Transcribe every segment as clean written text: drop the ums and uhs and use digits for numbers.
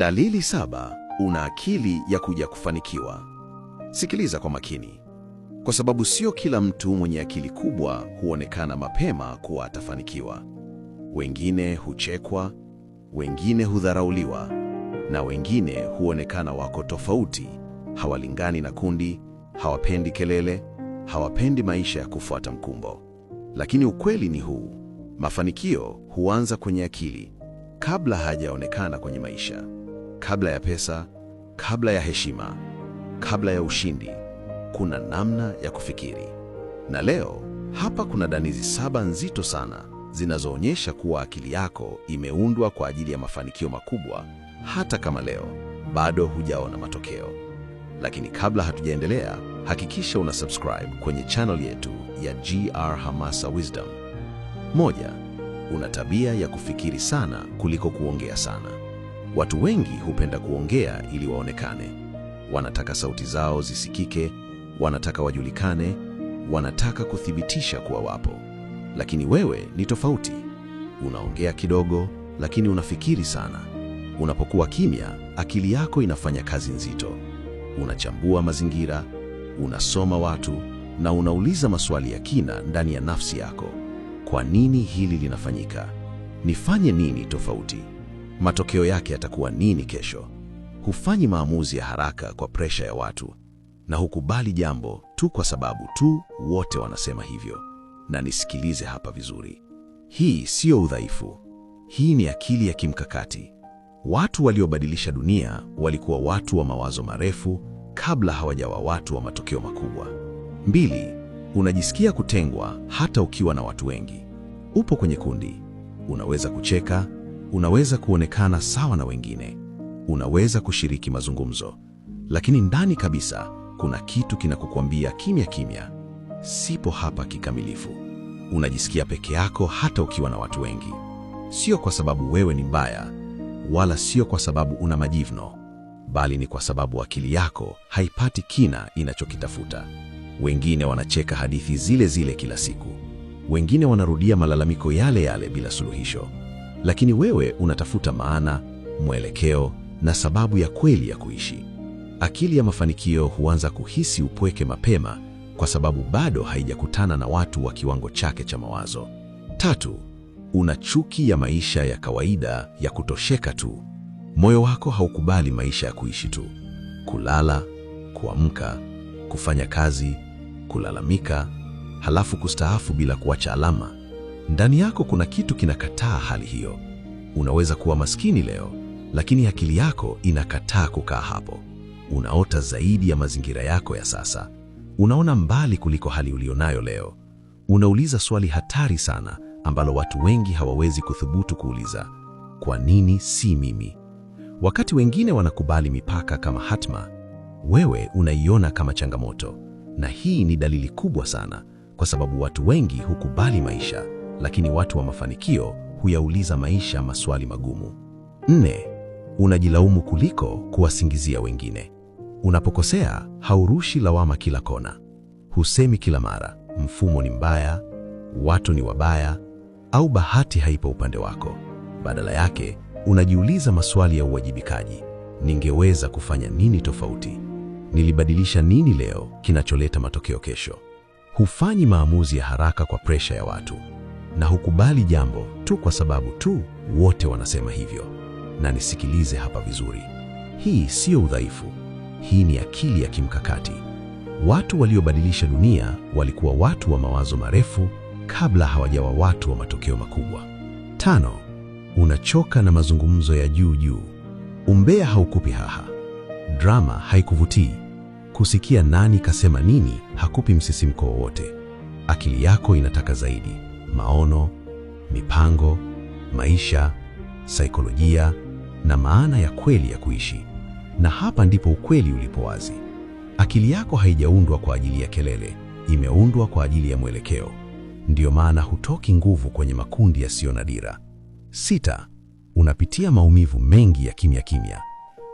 Dalili 7, una akili ya kuja kufanikiwa. Sikiliza kwa makini, kwa sababu sio kila mtu mwenye akili kubwa huonekana mapema kuwa atafanikiwa. Wengine huchekwa, wengine hudharauliwa, na wengine huonekana wako tofauti, hawalingani na kundi, hawapendi kelele, hawapendi maisha ya kufuata mkumbo. Lakini ukweli ni huu: mafanikio huanza kwenye akili kabla hajaonekana kwenye maisha. Kabla ya pesa, kabla ya heshima, kabla ya ushindi, kuna namna ya kufikiri. Na leo hapa kuna danizi 7 nzito sana zinazoonyesha kuwa akili yako imeundwa kwa ajili ya mafanikio makubwa, hata kama leo bado hujaona matokeo. Lakini kabla hatujaendelea, hakikisha una subscribe kwenye channel yetu ya GR Hamasa Wisdom. 1, una tabia ya kufikiri sana kuliko kuongea sana. Watu wengi hupenda kuongea ili waonekane. Wanataka sauti zao zisikike, wanataka wajulikane, wanataka kuthibitisha kuwa wapo. Lakini wewe ni tofauti. Unaongea kidogo, lakini unafikiri sana. Unapokuwa kimya, akili yako inafanya kazi nzito. Unachambua mazingira, unasoma watu na unauliza maswali ya kina ndani ya nafsi yako. Kwa nini hili linafanyika? Nifanye nini tofauti? Matokeo yake yatakuwa nini kesho? Hufanyi maamuzi ya haraka kwa presha ya watu, na hukubali jambo tu kwa sababu tu wote wanasema hivyo. Na nisikilize hapa vizuri, hii siyo udhaifu. Hii ni akili ya kimkakati. Watu waliobadilisha dunia walikuwa watu wa mawazo marefu kabla hawajawa watu wa matokeo makubwa. 2, unajisikia kutengwa hata ukiwa na watu wengi. Upo kwenye kundi, unaweza kucheka, unaweza kuonekana sawa na wengine, unaweza kushiriki mazungumzo, lakini ndani kabisa kuna kitu kinakukwambia kimya kimya, sipo hapa kikamilifu. Unajisikia peke yako hata ukiwa na watu wengi. Sio kwa sababu wewe ni mbaya, wala sio kwa sababu una majivuno, bali ni kwa sababu akili yako haipati kina inachokitafuta. Wengine wanacheka hadithi zile zile kila siku, wengine wanarudia malalamiko yale yale bila suluhisho, lakini wewe unatafuta maana, mwelekeo na sababu ya kweli ya kuishi. Akili ya mafanikio huanza kuhisi upweke mapema kwa sababu bado haijakutana na watu wa kiwango chake cha mawazo. 3, una chuki ya maisha ya kawaida ya kutosheka tu. Moyo wako haukubali maisha ya kuishi tu: kulala, kuamka, kufanya kazi, kulalamika, halafu kustaafu bila kuacha alama. Ndani yako kuna kitu kinakataa hali hiyo. Unaweza kuwa maskini leo, lakini akili yako inakataa kukaa hapo. Unaota zaidi ya mazingira yako ya sasa. Unaona mbali kuliko hali ulionayo leo. Unauliza swali hatari sana ambalo watu wengi hawawezi kuthubutu kuuliza: kwa nini si mimi? Wakati wengine wanakubali mipaka kama hatma, wewe unaiona kama changamoto. Na hii ni dalili kubwa sana, kwa sababu watu wengi hukubali maisha, lakini watu wa mafanikio huyauliza maisha maswali magumu. 4, unajilaumu kuliko kuwasingizia wengine. Unapokosea, haurushi lawama kila kona. Husemi kila mara, mfumo ni mbaya, watu ni wabaya, au bahati haipo upande wako. Badala yake, unajiuliza maswali ya uwajibikaji. Ningeweza kufanya nini tofauti? Nilibadilisha nini leo kinacholeta matokeo kesho? Hufanyi maamuzi ya haraka kwa presha ya watu, na hukubali jambo tu kwa sababu tu wote wanasema hivyo. Na nisikilize hapa vizuri, hii siyo udhaifu. Hii ni akili ya kimkakati. Watu waliobadilisha dunia walikuwa watu wa mawazo marefu kabla hawajawa watu wa matokeo makubwa. 5, unachoka na mazungumzo ya juu juu. Umbea haukupi haha, drama haikuvutii, kusikia nani kasema nini hakupi msisimko wowote. Akili yako inataka zaidi: maono, mipango, maisha, saikolojia na maana ya kweli ya kuishi. Na hapa ndipo ukweli ulipo wazi. Akili yako haijaundwa kwa ajili ya kelele, imeundwa kwa ajili ya mwelekeo. Ndiyo maana hutoki nguvu kwenye makundi yasiyo na dira. 6, unapitia maumivu mengi ya kimya kimya.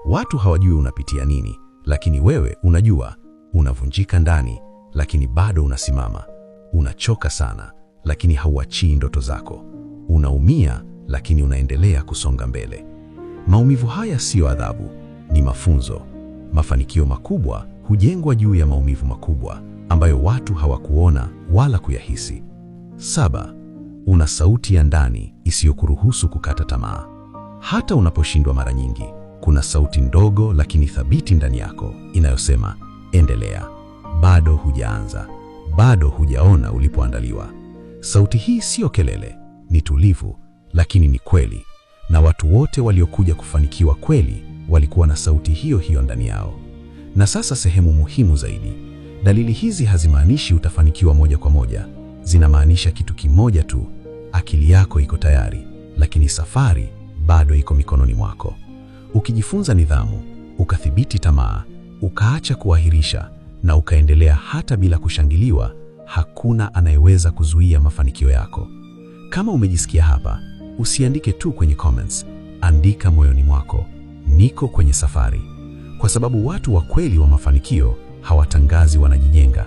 Watu hawajui unapitia nini, lakini wewe unajua. Unavunjika ndani, lakini bado unasimama. Unachoka sana, lakini hauachii ndoto zako. Unaumia, lakini unaendelea kusonga mbele. Maumivu haya siyo adhabu, ni mafunzo. Mafanikio makubwa hujengwa juu ya maumivu makubwa ambayo watu hawakuona wala kuyahisi. Saba, una sauti ya ndani isiyokuruhusu kukata tamaa. Hata unaposhindwa mara nyingi, kuna sauti ndogo lakini thabiti ndani yako inayosema endelea, bado hujaanza, bado hujaona ulipoandaliwa. Sauti hii siyo kelele, ni tulivu, lakini ni kweli, na watu wote waliokuja kufanikiwa kweli walikuwa na sauti hiyo hiyo ndani yao. Na sasa sehemu muhimu zaidi. Dalili hizi hazimaanishi utafanikiwa moja kwa moja. Zinamaanisha kitu kimoja tu: akili yako iko tayari, lakini safari bado iko mikononi mwako. Ukijifunza nidhamu, ukathibiti tamaa, ukaacha kuahirisha na ukaendelea hata bila kushangiliwa, hakuna anayeweza kuzuia mafanikio yako. Kama umejisikia hapa, usiandike tu kwenye comments, andika moyoni mwako, niko kwenye safari. Kwa sababu watu wa kweli wa mafanikio hawatangazi wanajijenga.